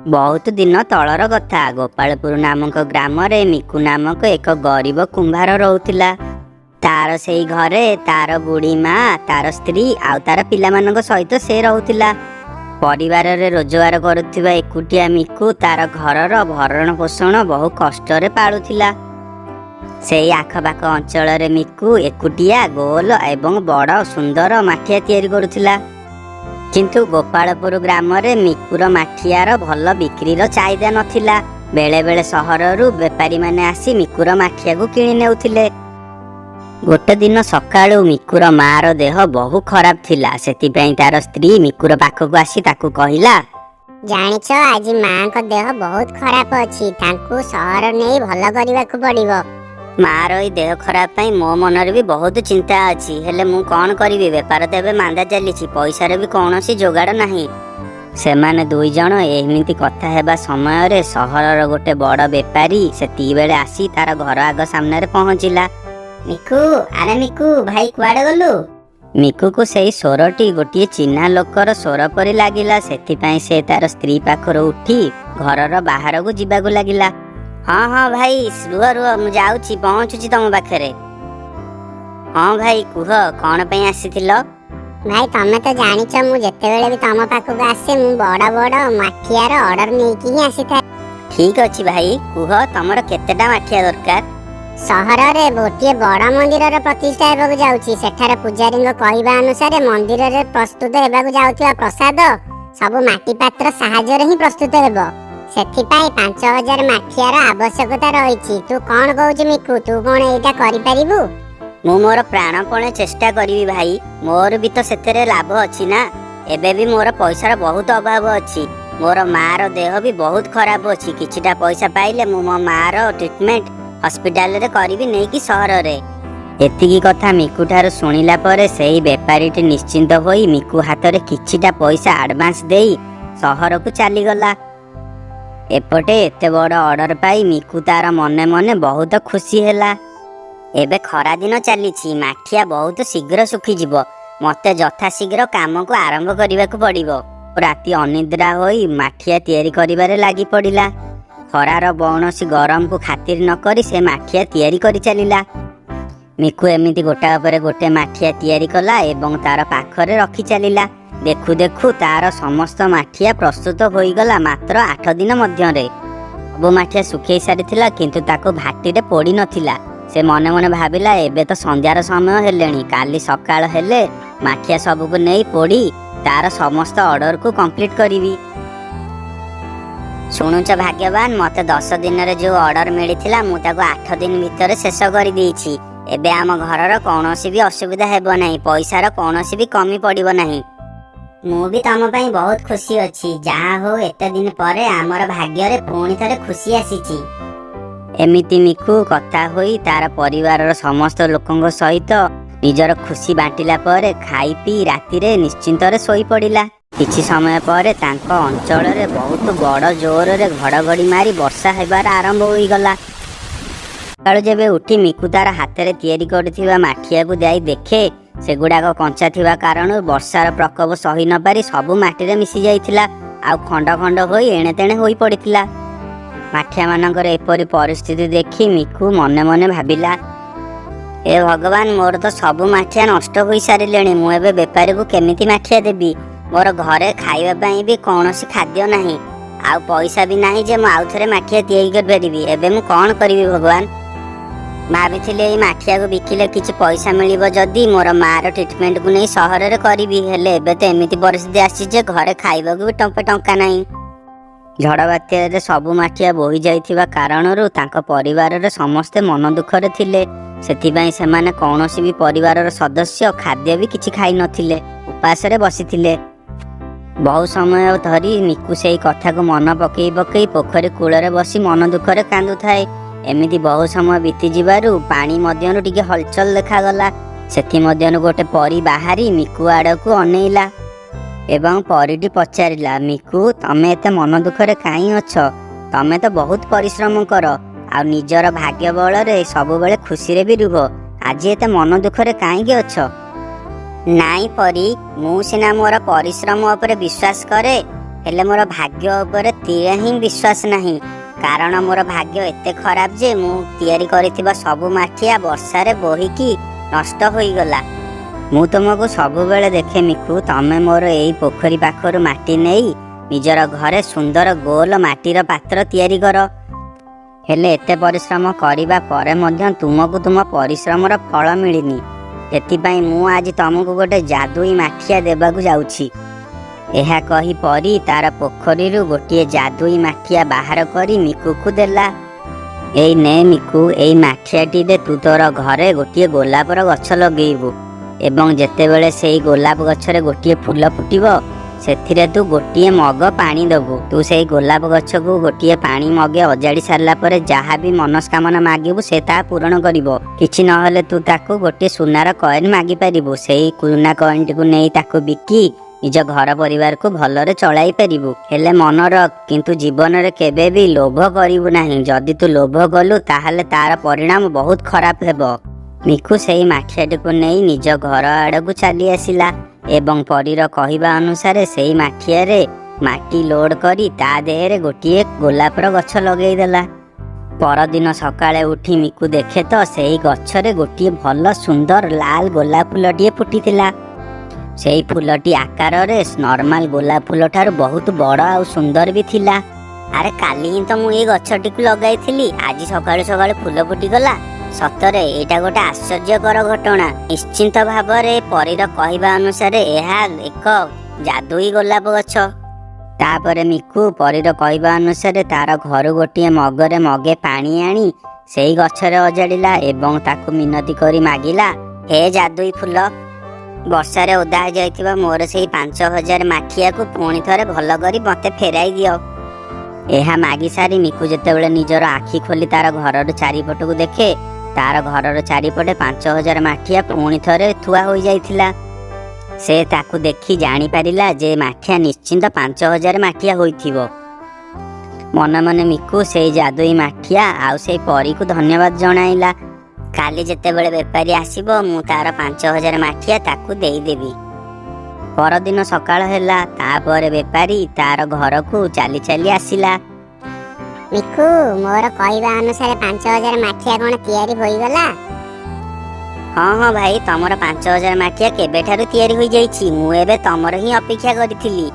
ବହୁତ ଦିନ ତଳର କଥା। ଗୋପାଳପୁର ନାମକ ଗ୍ରାମରେ ମିକୁ ନାମକ ଏକ ଗରିବ କୁମ୍ଭାର ରହୁଥିଲା। ତାର ସେଇ ଘରେ ତାର ବୁଢ଼ୀ ମା, ତାର ସ୍ତ୍ରୀ ଆଉ ତାର ପିଲାମାନଙ୍କ ସହିତ ସେ ରହୁଥିଲା। ପରିବାରରେ ରୋଜଗାର କରୁଥିବା ଏକୁଟିଆ ମିକୁ ତାର ଘରର ଭରଣ ପୋଷଣ ବହୁ କଷ୍ଟରେ ପାଳୁଥିଲା। ସେଇ ଆଖପାଖ ଅଞ୍ଚଳରେ ମିକୁ ଏକୁଟିଆ ଗୋଲ ଏବଂ ବଡ଼ ସୁନ୍ଦର ମାଠିଆ ତିଆରି କରୁଥିଲା। କିନ୍ତୁ ଗୋପାଳପୁର ଗ୍ରାମରେ ମିକୁର ମାଠିଆର ଭଲ ବିକ୍ରିର ଚାହିଦା ନଥିଲା। ବେଳେ ବେଳେ ସହରରୁ ବେପାରୀମାନେ ଆସି ମିକୁର ମାଠିଆକୁ କିଣି ନେଉଥିଲେ। ଗୋଟେ ଦିନ ସକାଳୁ ମିକୁର ମାର ଦେହ ବହୁ ଖରାପ ଥିଲା। ସେଥିପାଇଁ ତାର ସ୍ତ୍ରୀ ମିକୁର ପାଖକୁ ଆସି ତାକୁ କହିଲା, ଜାଣିଛ, ଆଜି ମାଙ୍କ ଦେହ ବହୁତ ଖରାପ ଅଛି। ତାଙ୍କୁ ସହର ନେଇ ଭଲ କରିବାକୁ ପଡିବ। ମାର ଏଇ ଦେହ ଖରାପ ପାଇଁ ମୋ ମନରେ ବି ବହୁତ ଚିନ୍ତା ଅଛି। ହେଲେ ମୁଁ କଣ କରିବି? ବେପାର ତ ଏବେ ମାନ୍ଦା ଚାଲିଛି, ପଇସାର ବି କୌଣସି ଯୋଗାଡ଼ ନାହିଁ। ସେମାନେ ଦୁଇ ଜଣ ଏମିତି କଥା ହେବା ସମୟରେ ସହରର ଗୋଟେ ବଡ଼ ବେପାରୀ ସେତିକି ବେଳେ ଆସି ତାର ଘର ଆଗ ସାମ୍ନାରେ ପହଞ୍ଚିଲା। ମିକୁ, ଆରେ ମିକୁ ଭାଇ, କୁଆଡେ ଗଲୁ? ମିକୁକୁ ସେଇ ସ୍ୱରଟି ଗୋଟିଏ ଚିହ୍ନା ଲୋକର ସ୍ୱର ପରି ଲାଗିଲା। ସେଥିପାଇଁ ସେ ତାର ସ୍ତ୍ରୀ ପାଖରୁ ଉଠି ଘରର ବାହାରକୁ ଯିବାକୁ ଲାଗିଲା। ହଁ ହଁ ଭାଇ, ରୁହ ରୁହ, ମୁଁ ଯାଉଛି, ପହଞ୍ଚୁଛି ତମ ପାଖରେ। ହଁ ଭାଇ, କୁହ, କଣ ପାଇଁ ଆସିଥିଲ? ଭାଇ, ତମେ ତ ଜାଣିଛ, ମୁଁ ଯେତେବେଳେ ବି ତମ ପାଖକୁ ଆସେ, ମୁଁ ବଡ ବଡ ମାଠିଆର ଅର୍ଡର ନେଇକି ହିଁ ଆସିଥାଏ। ଠିକ ଅଛି ଭାଇ, କୁହ, ତମର କେତେଟା ମାଠିଆ ଦରକାର? ସହରରେ ଗୋଟିଏ ବଡ ମନ୍ଦିରର ପ୍ରତିଷ୍ଠା ହେବାକୁ ଯାଉଛି। ସେଠାରେ ପୂଜାରୀଙ୍କ କହିବା ଅନୁସାରେ ମନ୍ଦିରରେ ପ୍ରସ୍ତୁତ ହେବାକୁ ଯାଉଥିବା ପ୍ରସାଦ ସବୁ ମାଟି ପାତ୍ର ସାହାଯ୍ୟରେ ହିଁ ପ୍ରସ୍ତୁତ ହେବ। ସେଥିପାଇଁ 5000 ମାଠିଆର ଆବଶ୍ୟକତା ରହିଛି। ତୁ କଣ କହୁଛୁ ମିକୁ, ତୁ କଣ ଏଇଟା କରିପାରିବୁ? ମୁଁ ମୋର ପ୍ରାଣପଣେ ଚେଷ୍ଟା କରିବି ଭାଇ। ମୋର ବି ତ ସେଥିରେ ଲାଭ ଅଛି ନା। ଏବେ ବି ମୋର ପଇସାର ବହୁତ ଅଭାବ ଅଛି। ମୋର ମାର ଦେହ ବି ବହୁତ ଖରାପ ଅଛି। କିଛିଟା ପଇସା ପାଇଲେ ମୁଁ ମୋ ମାର ଟ୍ରିଟମେଣ୍ଟ ହସ୍ପିଟାଲରେ କରିବି ନେଇକି ସହରରେ। ଏତିକି କଥା ମିକୁ ଠାରୁ ଶୁଣିଲା ପରେ ସେହି ବେପାରୀଟି ନିଶ୍ଚିନ୍ତ ହୋଇ ମିକୁ ହାତରେ କିଛିଟା ପଇସା ଆଡଭାନ୍ସ ଦେଇ ସହରକୁ ଚାଲିଗଲା। ଏପଟେ ଏତେ ବଡ଼ ଅର୍ଡର ପାଇ ମିକୁ ତାର ମନେ ମନେ ବହୁତ ଖୁସି ହେଲା। ଏବେ ଖରାଦିନ ଚାଲିଛି, ମାଠିଆ ବହୁତ ଶୀଘ୍ର ଶୁଖିଯିବ। ମତେ ଯଥାଶୀଘ୍ର କାମକୁ ଆରମ୍ଭ କରିବାକୁ ପଡ଼ିବ। ରାତି ଅନିଦ୍ରା ହୋଇ ମାଠିଆ ତିଆରି କରିବାରେ ଲାଗି ପଡ଼ିଲା। ଖରାର କୌଣସି ଗରମକୁ ଖାତିର ନ କରି ସେ ମାଠିଆ ତିଆରି କରି ଚାଲିଲା। ମିକୁ ଏମିତି ଗୋଟା ଉପରେ ଗୋଟେ ମାଠିଆ ତିଆରି କଲା ଏବଂ ତାର ପାଖରେ ରଖି ଚାଲିଲା। ଦେଖୁ ଦେଖୁ ତାର ସମସ୍ତ ମାଠିଆ ପ୍ରସ୍ତୁତ ହୋଇଗଲା ମାତ୍ର 8 ଦିନ ମଧ୍ୟରେ। ସବୁ ମାଠିଆ ଶୁଖେଇ ସାରିଥିଲା, କିନ୍ତୁ ତାକୁ ଭାଟିରେ ପୋଡ଼ି ନଥିଲା। ସେ ମନେ ମନେ ଭାବିଲା, ଏବେ ତ ସନ୍ଧ୍ୟାର ସମୟ ହେଲେଣି, କାଲି ସକାଳ ହେଲେ ମାଠିଆ ସବୁକୁ ନେଇ ପୋଡ଼ି ତାର ସମସ୍ତ ଅର୍ଡରକୁ କମ୍ପ୍ଲିଟ କରିବି। ଶୁଣୁଛ ଭାଗ୍ୟବାନ, ମତେ 10 ଦିନରେ ଯୋଉ ଅର୍ଡର ମିଳିଥିଲା, ମୁଁ ତାକୁ 8 ଦିନ ଭିତରେ ଶେଷ କରିଦେଇଛି। ଏବେ ଆମ ଘରର କୌଣସି ବି ଅସୁବିଧା ହେବ ନାହିଁ, ପଇସାର କୌଣସି ବି କମି ପଡ଼ିବ ନାହିଁ। ମୁଁ ବି ତମ ପାଇଁ ବହୁତ ଖୁସି ଅଛି। ଯାହା ହଉ, ଏତେ ଦିନ ପରେ ଆମର ଭାଗ୍ୟରେ ପୁଣି ଥରେ ଖୁସି ଆସିଛି। ଏମିତି ମିକୁ କଥା ହୋଇ ତାର ପରିବାରର ସମସ୍ତ ଲୋକଙ୍କ ସହିତ ନିଜର ଖୁସି ବାଣ୍ଟିଲା ପରେ ଖାଇ ପିଇ ରାତିରେ ନିଶ୍ଚିନ୍ତରେ ଶୋଇପଡ଼ିଲା। କିଛି ସମୟ ପରେ ତାଙ୍କ ଅଞ୍ଚଳରେ ବହୁତ ବଡ଼ ଜୋରରେ ଘଡ଼ଘଡ଼ି ମାରି ବର୍ଷା ହେବାର ଆରମ୍ଭ ହୋଇଗଲା। ସକାଳୁ ଯେବେ ଉଠି ମିକୁ ତାର ହାତରେ ତିଆରି କରିଥିବା ମାଠିଆକୁ ଯାଇ ଦେଖେ, ସେଗୁଡ଼ାକ କଞ୍ଚା ଥିବା କାରଣରୁ ବର୍ଷାର ପ୍ରକୋପ ସହି ନପାରି ସବୁ ମାଟିରେ ମିଶି ଯାଇଥିଲା ଆଉ ଖଣ୍ଡ ଖଣ୍ଡ ହୋଇ ଏଣେ ତେଣେ ହୋଇ ପଡ଼ିଥିଲା। ମାଠିଆମାନଙ୍କର ଏପରି ପରିସ୍ଥିତି ଦେଖି ମିକୁ ମନେ ମନେ ଭାବିଲା, ଏ ଭଗବାନ, ମୋର ତ ସବୁ ମାଠିଆ ନଷ୍ଟ ହୋଇସାରିଲେଣି। ମୁଁ ଏବେ ବେପାରୀକୁ କେମିତି ମାଠିଆ ଦେବି? ମୋର ଘରେ ଖାଇବା ପାଇଁ ବି କୌଣସି ଖାଦ୍ୟ ନାହିଁ ଆଉ ପଇସା ବି ନାହିଁ ଯେ ମୁଁ ଆଉଥରେ ମାଠିଆ ତିଆରି କରିପାରିବି। ଏବେ ମୁଁ କଣ କରିବି ଭଗବାନ? ଭାବିଥିଲି ଏଇ ମାଠିଆକୁ ବିକିଲେ କିଛି ପଇସା ମିଳିବ ଯଦି ମୋର ମାର ଟ୍ରିଟମେଣ୍ଟକୁ ନେଇ ସହରରେ କରିବି। ହେଲେ ଏବେ ତ ଏମିତି ପରିସ୍ଥିତି ଆସିଛି ଯେ ଘରେ ଖାଇବାକୁ ବି ଟଙ୍କା ଟଙ୍କା ନାହିଁ। ଝଡ଼ ବାତ୍ୟାରେ ସବୁ ମାଠିଆ ବୋହି ଯାଇଥିବା କାରଣରୁ ତାଙ୍କ ପରିବାରରେ ସମସ୍ତେ ମନ ଦୁଃଖରେ ଥିଲେ। ସେଥିପାଇଁ ସେମାନେ କୌଣସି ବି ପରିବାରର ସଦସ୍ୟ ଖାଦ୍ୟ ବି କିଛି ଖାଇନଥିଲେ, ଉପାସରେ ବସିଥିଲେ। ବହୁ ସମୟ ଧରି ମିକୁ ସେଇ କଥାକୁ ମନ ପକେଇ ପକେଇ ପୋଖରୀ କୂଳରେ ବସି ମନ ଦୁଃଖରେ କାନ୍ଦୁଥାଏ। ଏମିତି ବହୁ ସମୟ ବିତିଯିବାରୁ ପାଣି ମଧ୍ୟରୁ ଟିକେ ହଲଚଲ ଦେଖାଗଲା। ସେଥିମଧ୍ୟରୁ ଗୋଟେ ପରି ବାହାରି ମିକୁ ଆଡ଼କୁ ଅନେଇଲା ଏବଂ ପରିଟି ପଚାରିଲା, ମିକୁ, ତମେ ଏତେ ମନ ଦୁଃଖରେ କାହିଁ ଅଛ? ତମେ ତ ବହୁତ ପରିଶ୍ରମ କର ଆଉ ନିଜର ଭାଗ୍ୟ ବଳରେ ସବୁବେଳେ ଖୁସିରେ ବି ରୁହ। ଆଜି ଏତେ ମନ ଦୁଃଖରେ କାହିଁକି ଅଛ? ନାଇଁ ପରି, ମୁଁ ସିନା ମୋର ପରିଶ୍ରମ ଉପରେ ବିଶ୍ୱାସ କରେ। ହେଲେ ମୋର ଭାଗ୍ୟ ଉପରେ ତିଳେ ହିଁ ବିଶ୍ୱାସ ନାହିଁ। କାରଣ ମୋର ଭାଗ୍ୟ ଏତେ ଖରାପ ଯେ ମୁଁ ତିଆରି କରିଥିବା ସବୁ ମାଠିଆ ବର୍ଷାରେ ବୋହିକି ନଷ୍ଟ ହୋଇଗଲା। ମୁଁ ତୁମକୁ ସବୁବେଳେ ଦେଖେ ମିକୁ, ତମେ ମୋର ଏଇ ପୋଖରୀ ପାଖରୁ ମାଟି ନେଇ ନିଜର ଘରେ ସୁନ୍ଦର ଗୋଲ ମାଟିର ପାତ୍ର ତିଆରି କର। ହେଲେ ଏତେ ପରିଶ୍ରମ କରିବା ପରେ ମଧ୍ୟ ତୁମକୁ ତୁମ ପରିଶ୍ରମର ଫଳ ମିଳିନି। ସେଥିପାଇଁ ମୁଁ ଆଜି ତମକୁ ଗୋଟେ ଯାଦୁଇ ମାଠିଆ ଦେବାକୁ ଯାଉଛି। ଏହା କହି ପରି ତାର ପୋଖରୀରୁ ଗୋଟିଏ ଯାଦୁଇ ମାଠିଆ ବାହାର କରି ମିକୁକୁ ଦେଲା। ଏଇ ନେ ମିକୁ, ଏଇ ମାଠିଆଟିରେ ତୁ ତୋର ଘରେ ଗୋଟିଏ ଗୋଲାପର ଗଛ ଲଗେଇବୁ ଏବଂ ଯେତେବେଳେ ସେଇ ଗୋଲାପ ଗଛରେ ଗୋଟିଏ ଫୁଲ ଫୁଟିବ, ସେଥିରେ ତୁ ଗୋଟିଏ ମଗ ପାଣି ଦବୁ। ତୁ ସେଇ ଗୋଲାପ ଗଛକୁ ଗୋଟିଏ ପାଣି ମଗେ ଅଜାଡ଼ି ସାରିଲା ପରେ ଯାହା ବି ମନସ୍କାମନା ମାଗିବୁ, ସେ ତାହା ପୂରଣ କରିବ। କିଛି ନହେଲେ ତୁ ତାକୁ ଗୋଟିଏ ସୁନାର କଏନ୍ ମାଗିପାରିବୁ। ସେଇ ସୁନା କଏନ୍ଟିକୁ ନେଇ ତାକୁ ବିକି ନିଜ ଘର ପରିବାରକୁ ଭଲରେ ଚଳାଇ ପାରିବୁ। ହେଲେ ମନ ରଖ କିନ୍ତୁ, ଜୀବନରେ କେବେ ବି ଲୋଭ କରିବୁ ନାହିଁ। ଯଦି ତୁ ଲୋଭ କଲୁ, ତାହେଲେ ତାର ପରିଣାମ ବହୁତ ଖରାପ ହେବ। ମିକୁ ସେଇ ମାଠିଆଟିକୁ ନେଇ ନିଜ ଘର ଆଡ଼କୁ ଚାଲି ଆସିଲା ଏବଂ ପରୀର କହିବା ଅନୁସାରେ ସେଇ ମାଠିଆରେ ମାଟି ଲୋଡ କରି ତା ଦେହରେ ଗୋଟିଏ ଗୋଲାପର ଗଛ ଲଗେଇଦେଲା। ପରଦିନ ସକାଳେ ଉଠି ମିକୁ ଦେଖେ ତ ସେଇ ଗଛରେ ଗୋଟିଏ ଭଲ ସୁନ୍ଦର ଲାଲ ଗୋଲାପ ଫୁଲଟିଏ ଫୁଟିଥିଲା। ସେଇ ଫୁଲଟି ଆକାରରେ ନର୍ମାଲ ଗୋଲାପ ଫୁଲ ଠାରୁ ବହୁତ ବଡ଼ ଆଉ ସୁନ୍ଦର ବି ଥିଲା। ଆରେ, କାଲି ହିଁ ତ ମୁଁ ଏଇ ଗଛଟିକୁ ଲଗାଇଥିଲି, ଆଜି ସକାଳୁ ସକାଳୁ ଫୁଲ ଫୁଟିଗଲା। ସତରେ ଏଇଟା ଗୋଟେ ଆଶ୍ଚର୍ଯ୍ୟକର ଘଟଣା। ନିଶ୍ଚିନ୍ତ ଭାବରେ ପରୀର କହିବା ଅନୁସାରେ ଏହା ଏକ ଯାଦୁଇ ଗୋଲାପ ଗଛ। ତାପରେ ମିକୁ ପରୀର କହିବା ଅନୁସାରେ ତାର ଘରୁ ଗୋଟିଏ ମଗରେ ମଗେ ପାଣି ଆଣି ସେଇ ଗଛରେ ଅଜାଡ଼ିଲା ଏବଂ ତାକୁ ମିନତି କରି ମାଗିଲା, ହେ ଯାଦୁଇ ଫୁଲ, ବର୍ଷାରେ ଓଦା ହୋଇଯାଇଥିବା ମୋର ସେଇ 5000 ମାଠିଆକୁ ପୁଣି ଥରେ ଭଲ କରି ମତେ ଫେରାଇ ଦିଅ। ଏହା ମାଗି ସାରି ମିକୁ ଯେତେବେଳେ ନିଜର ଆଖି ଖୋଲି ତାର ଘରର ଚାରିପଟକୁ ଦେଖେ, ତାର ଘରର ଚାରିପଟେ 5000 ମାଠିଆ ପୁଣି ଥରେ ଥୁଆ ହୋଇଯାଇଥିଲା। ସେ ତାକୁ ଦେଖି ଜାଣିପାରିଲା ଯେ ମାଠିଆ ନିଶ୍ଚିନ୍ତ 5000 ମାଠିଆ ହୋଇଥିବ। ମନେ ମନେ ମିକୁ ସେଇ ଯାଦୁଇ ମାଠିଆ ଆଉ ସେଇ ପରୀକୁ ଧନ୍ୟବାଦ ଜଣାଇଲା। କାଲି ଯେତେବେଳେ ବେପାରୀ ଆସିବ, ମୁଁ ତାର 5000 ମାଠିଆ ତାକୁ ଦେଇଦେବି। ପରଦିନ ସକାଳ ହେଲା। ତାପରେ ବେପାରୀ ତାର ଘରକୁ ଚାଲି ଚାଲି ଆସିଲା। ମିକୁ, ମୋର କହିବା ଅନୁସାରେ 5000 ମାଠିଆ କଣ ତିଆରି ହୋଇଗଲା? ହଁ ହଁ ଭାଇ, ତମର 5000 ମାଠିଆ କେବେଠାରୁ ତିଆରି ହୋଇଯାଇଛି। ମୁଁ ଏବେ ତମର ହିଁ ଅପେକ୍ଷା କରିଥିଲି।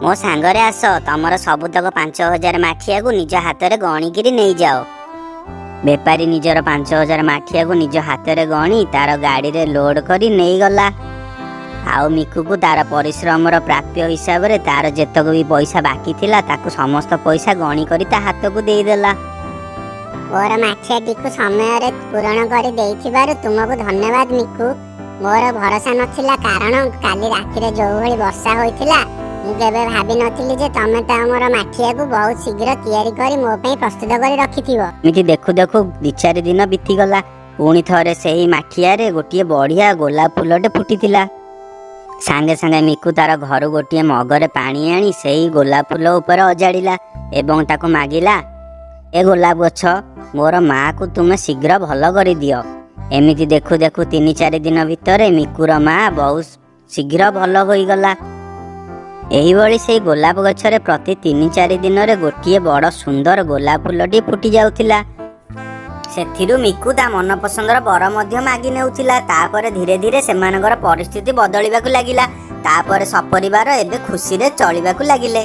ମୋ ସାଙ୍ଗରେ ଆସ, ତମର ସବୁତକ 5000 ମାଠିଆକୁ ନିଜ ହାତରେ ଗଣିକିରି ନେଇଯାଅ। ବେପାରୀ ନିଜର 5000 ମାଠିଆକୁ ନିଜ ହାତରେ ଗଣି ତାର ଗାଡ଼ିରେ ଲୋଡ କରି ନେଇଗଲା। ଆଉ ମିକୁକୁ ତାର ପରିଶ୍ରମର ପ୍ରାପ୍ୟ ହିସାବରେ ତାର ଯେତକ ବି ପଇସା ବାକି ଥିଲା, ତାକୁ ସମସ୍ତ ପଇସା ଗଣି କରି ତା ହାତକୁ ଦେଇଦେଲା। ମୋର ମାଠିଆଟିକୁ ସମୟରେ ପୂରଣ କରି ଦେଇଥିବାରୁ ତୁମକୁ ଧନ୍ୟବାଦ ମିକୁ। ମୋର ଭରସା ନଥିଲା, କାରଣ କାଲି ରାତିରେ ଯେଉଁଭଳି ବର୍ଷା ହୋଇଥିଲା, ମୁଁ କେବେ ଭାବିନଥିଲି ଯେ ତମେ ତମର ମାଠିଆକୁ ବହୁତ ଶୀଘ୍ର ତିଆରି କରି ମୋ ପାଇଁ ପ୍ରସ୍ତୁତ କରି ରଖିଥିବ। ଏମିତି ଦେଖୁ ଦେଖୁ 2-4 ଦିନ ବିତିଗଲା। ପୁଣି ଥରେ ସେହି ମାଠିଆରେ ଗୋଟିଏ ବଢ଼ିଆ ଗୋଲାପ ଫୁଲଟେ ଫୁଟିଥିଲା। ସାଙ୍ଗେ ସାଙ୍ଗେ ମିକୁ ତାର ଘରୁ ଗୋଟିଏ ମଗରେ ପାଣି ଆଣି ସେଇ ଗୋଲାପ ଫୁଲ ଉପରେ ଅଜାଡ଼ିଲା ଏବଂ ତାକୁ ମାଗିଲା, ଏ ଗୋଲାପ ଗଛ, ମୋର ମାଆକୁ ତୁମେ ଶୀଘ୍ର ଭଲ କରିଦିଅ। ଏମିତି ଦେଖୁ ଦେଖୁ 3-4 ଦିନ ଭିତରେ ମିକୁର ମା ବହୁତ ଶୀଘ୍ର ଭଲ ହୋଇଗଲା। ଏହିଭଳି ସେଇ ଗୋଲାପ ଗଛରେ ପ୍ରତି 3-4 ଦିନରେ ଗୋଟିଏ ବଡ଼ ସୁନ୍ଦର ଗୋଲାପ ଫୁଲଟି ଫୁଟି ଯାଉଥିଲା। ସେଥିରୁ ମିକୁ ତା ମନପସନ୍ଦର ବର ମଧ୍ୟ ମାଗି ନେଉଥିଲା। ତାପରେ ଧୀରେ ଧୀରେ ସେମାନଙ୍କର ପରିସ୍ଥିତି ବଦଳିବାକୁ ଲାଗିଲା। ତାପରେ ସପରିବାର ଏବେ ଖୁସିରେ ଚଳିବାକୁ ଲାଗିଲେ।